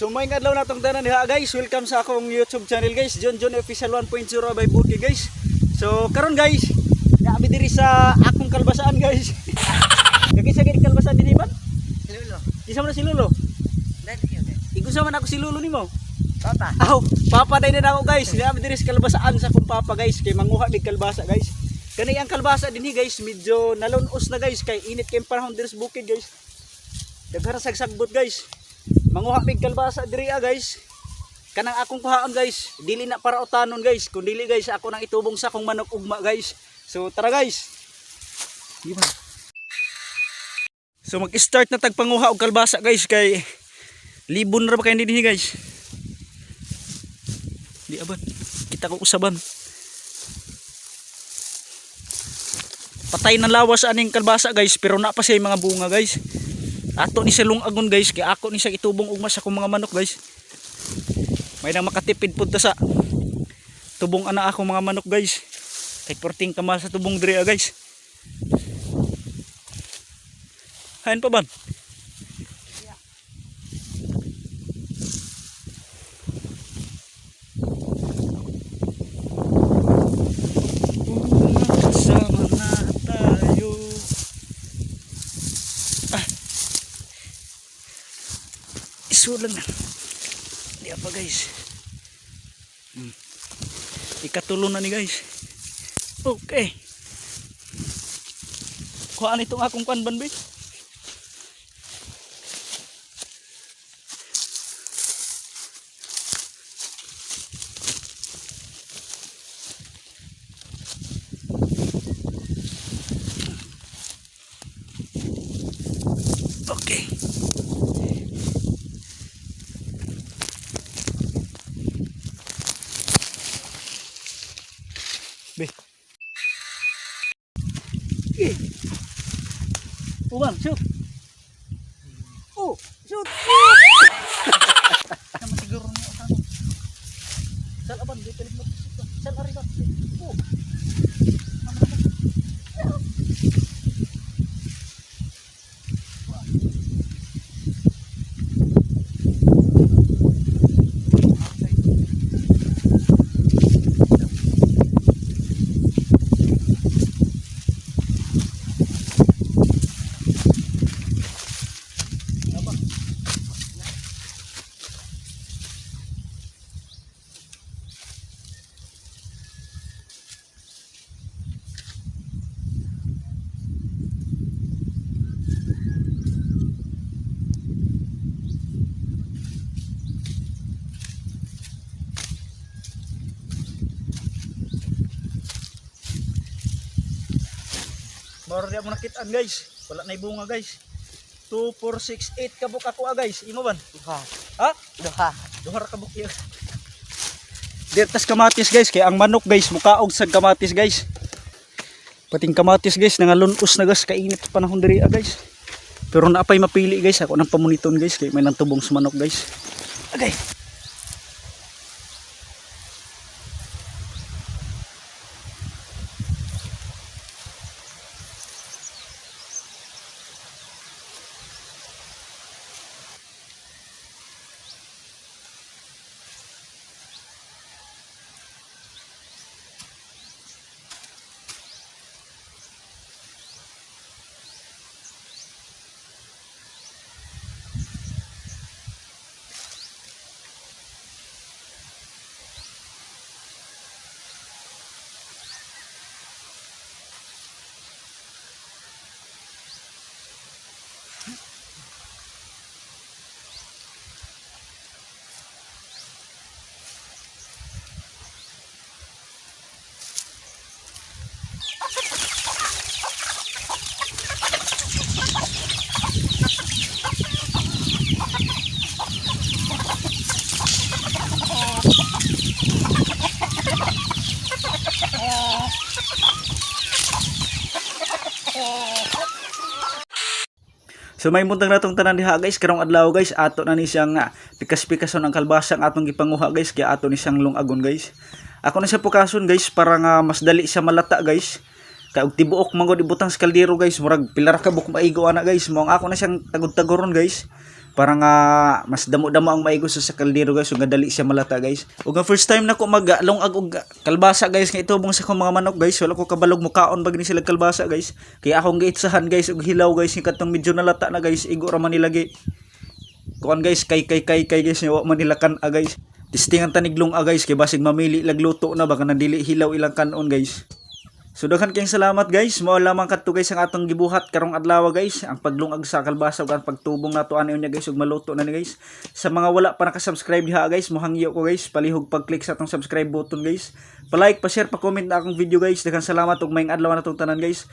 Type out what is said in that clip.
So may adlaw na tong tanan diha, guys. Welcome sa akong YouTube channel, guys. John John Official 1.0 by Buki, guys. So karon, guys, naabi diri sa akong kalbasaan, guys. Kagisa gid kalbasaan dinhi ba? Lulo. Isa man na si Lolo. Dati yun eh. Igusa man ako si Lolo nimo. Papa. Aw, papa day na ako, guys. Naabi diri sa kalbasaan sa akong papa, guys, kay manguha mig kalbasa, guys. Kani ang kalbasa dinhi, guys, medyo nalunos na, guys, kay init kay panahon diri sa bukid, guys. Daghan ra sagsagbot, guys. Manguha mig kalbasa diri ah, guys. Kanang akong kuhaon, guys, dili na para utanon, guys, kun dili, guys, ako nang itubong sa akong manok ugma, guys. So tara, guys. Di ba? So mag-start na tagpanguha og kalbasa, guys, kay libon ra ba kay dinhi, guys. Di aban. Kita ko usaban. Patay ng lawas aning kalbasa, guys, pero na pa siya yung mga bunga, guys. Ato ni sa lungagon, guys, kay ako ni sa itubong ugma sa akong mga manok, guys. May nang makatipid pud ta sa tubong ana ako mga manok, guys. Kay perting kamal sa tubong diri ah, guys. Hain pa ban? Sama na tayo. Ah. Iso lang na. Di pa, guys. Ikatulo na ni, guys. Okay. Kuhaan itong akong kanban ba? Okay. Be. Eh. Uwan, shoot. Oh, shoot. Naman siguro niya ang ano. Sal aban, di pilit mo. Sal arriba. Oh. Aba. Moro di mo nakitaan, guys. Wala na bunga, guys. 2, 4, 6, 8 kabuk ako ah, guys. Imo ban? Duha. Ha? Duha. Duha ra kabuk iya. Dirtas kamatis, guys, kay ang manok, guys, mukaog sa kamatis, guys. Pating kamatis, guys, nangalunos na, guys, kainit sa panahon diri ah, guys. Pero naapay mapili, guys, ako nang pamuniton, guys, kay may nang tubong sa manok, guys. Okay. So may muntang natong tanan diha, guys, karong adlaw, guys, ato na ni siyang pikas-pikason ang kalbasa ang atong gipanguha, guys, kaya ato ni siyang lungagon, guys. Ako na siya pukason, guys, para nga mas dali siya malata, guys. Kay og tibuok man gud ibutang sa kaldero, guys, murag pila ra ka buok maigo ana, guys. Mao ang ako na siyang tagod-tagoron, guys. Para nga mas damo-damo ang maigo sa kaldero, guys, ug nga dali siya malata, guys. Ug ang first time nako mag lungag og kalbasa, guys, nga itubong sa akong mga manok, guys. Wala ko kabalog mukaon bag ni sila kalbasa, guys. Kaya akong giitsahan, guys, og hilaw, guys, yung katong medyo nalata na, guys, igo ra man nilagi. Kuan, guys, kay kay kay kay, guys, wa man nila kan-a, guys. Testingan ta nig lunga, guys, kay basig mamili lagluto na baka nandili hilaw ilang kanon, guys. So daghan kayong salamat, guys. Mao lamang kadto, guys, ang atong gibuhat karong adlaw, guys. Ang paglungag sa kalbasa ug ang pagtubong nato ani unya, guys, ug maluto na ni, guys. Sa mga wala pa naka-subscribe diha, guys, mohangyo ko, guys, palihog pag-click sa atong subscribe button, guys. Pa-like, pa-share, pa-comment na akong video, guys. Daghan salamat ug maayong adlaw natong tanan, guys.